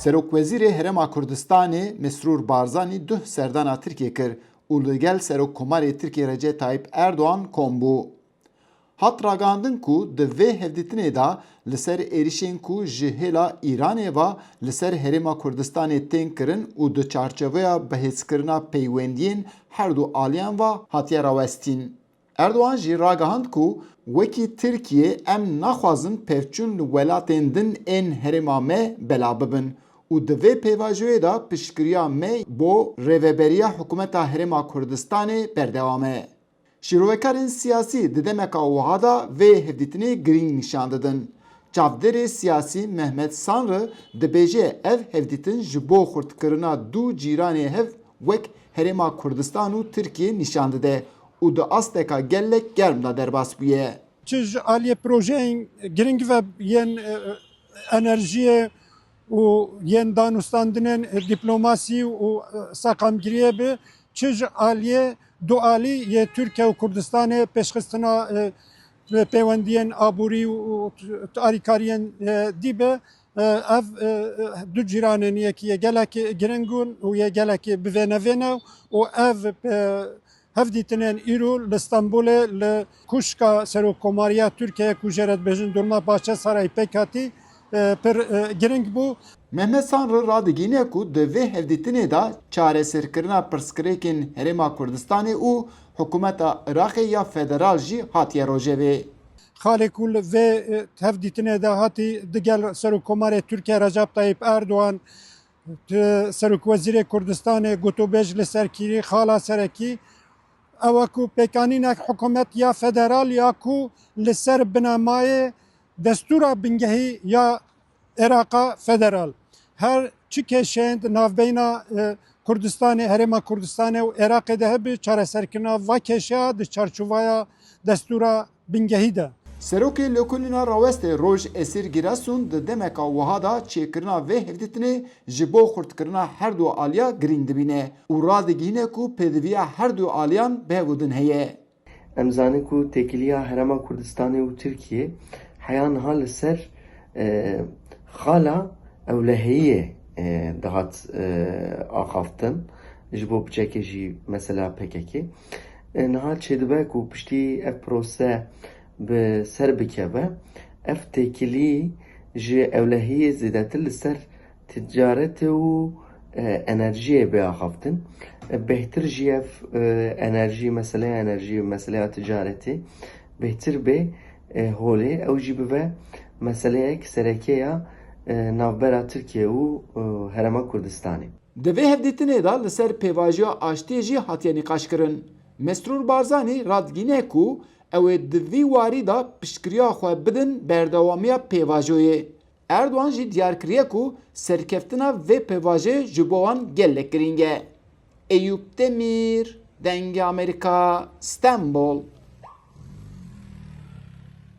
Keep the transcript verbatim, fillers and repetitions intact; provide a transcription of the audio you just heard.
Serokwezîrê Herêma Kurdistanê Mesrûr Barzanî duh serdana Tirkiyê kir û li gel Serokkomarê Tirkiyê Recep Tayyip Erdogan kom bû. Hat ragihandin ku di vê hevdîtinê de li ser êrişên ku ji hêla Îranê ve li ser Herêma Kurdistanê tên kirin û di çarçoveya bihêzkirina peywendiyên her du aliyan ve hatiye rawestîn. Erdogan jî ragihand ku wekî Tirkiye em naxwazin pevçûn li welatên din ên herêma me bela bibin û di vê pêvajoyê de piştgiriya me bo rêveberiya hikûmeta Herêma Kurdistanê berdewam e. Şîrovekarên siyasî di demeka wiha de vê hevdîtinê girîng nîşan didin. Çavdêrê siyasî Mehmet Sanrı dibêje ev hevdîtin ji bo xurtkirina du cîranê hev wek Herêma Kurdistan û Tirkiye nîşan dide û di asteka gelek germ de derbas bûye. Çi ji aliyê projeyên giring ve yên, e, enerjiyê û yên danûstandinên, e, dîplomasî û, e, seqamgiriyê bi, çi ji aliyê dualî yê Tirkiye û Kurdistanê pêşxistina, e, pêwendiyên aborî û, û alîkariyên, e, dî be, e, ev, e, e, du cîranên yekî yê gelekî giring bûn û yê gelekî bivênevêne û ev, e, hevdîtinên îro li Stenbolê li Kuşka Serokkomariya Tirkiyeyê ku jê re dibêjin Dolmabahçe Sarayı pêk hatî, e, pir, e, giring bû. Mehmet Sanrı radigihîne ku di vê hevdîtinê de çareserkirina pirsgirêkên Herêma Kurdistanê û Hikûmeta Iraqê ya Federal jî hatiye rojevê. Xalê ku li vê, e, hevdîtinê de hatî digel Serokkomarê Tirkiye Recep Tayyip Erdogan, Serokwezîrê Kurdistanê gotûbêj li ser kîrî, xala serekî, ew e ku pêkanînek hikûmet ya federal ya ku li ser binemayê destûra bingehî ya Êraqa federal, her çi kêşeyên di navbeyna, e, Kurdistanê, Herêma Kurdistanê û Êraqê de hebe, çareserkirina va kêşeya di çarçovaya destûra bingehî de. Serokê Lekolîna Rawestê Roj Esîr Giresun di demeka wiha de çêkirina vê hevdîtinê ji bo xurtkirina her du aliya girîng dibîne û radigihîne ku pêdiviya her du aliyan bi hev û din heye. Em zanin ku têkiliya Herêma Kurdistanê û Tirkiyê heya niha li ser, e, xala ewlehiyê, e, dihat, e, axaftin, ji bo piçekê jî mesela P K K. E, niha çêdibe ku piştî ev prose bi ser bikeve, ev têkilî ji ewlehiyê zêdetir li ser ticaretê û, e, enerjiyê bê axaftin. E, bêhtir jî ev, e, enerjî, meseleya enerjiyê, meseleya ticaretê bêhtir bê, e, holê. Ew jî bibe meseleyek sereke ya, e, navbera Tirkiye û, e, Herêma Kurdistanê. Di vê hevdîtinê de li ser pêvajoya aştiyê jî hatiye nîqaşkirin. Mesrûr Barzanî radigihîne ku ew ê di vî warî de piştgiriya xwe bidin berdewamiya pêvajoyê. Erdogan jî diyar kiriye ku serkeftina vê pêvajê ji bo wan gelek girîng e. Eyûp Demîr, Dengê Amerîka, Stenbol.